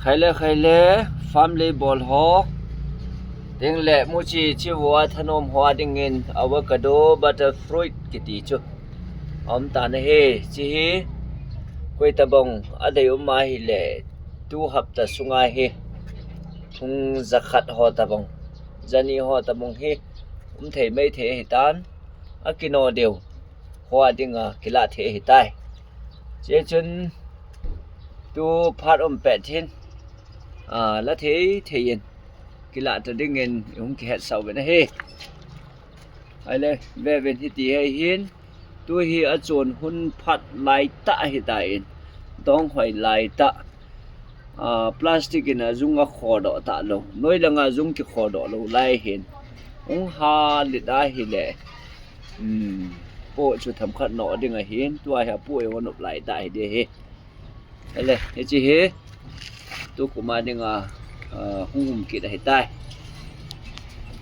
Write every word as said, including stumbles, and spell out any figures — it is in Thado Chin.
Khaile khaile, farm lei bol ho, tengle muchi chivo a thanom ho a dingin avocado, butter fruit kiti chu aum tan ahi. Chi hi koi tabang adei um ahile, tu hapta sunga hi thung jakhat ho tabang, jani ho tabang hi um thei mai thei ahitan, akino deu ho a dinga kilah thei ahitai. Che chun tu phat um pet hin, a, la thei thei in kilah ta dingin i hung kihetsau ve na hi. Aile, ve ven hiti hi hin, tu hi achon hun phat lai tah ahitan, dong hoi lai tah. A, plastic in a jung akhodoh talou, noi langa jung kikhodoh lou lai hin, hung ha lit ahile, um, poh chu themkhat noh ding ahin, tua hi apoh i hung nop lai tah hi di hi. Ele, hichi hi tu kuma dinga, a, hung um kit ahitai.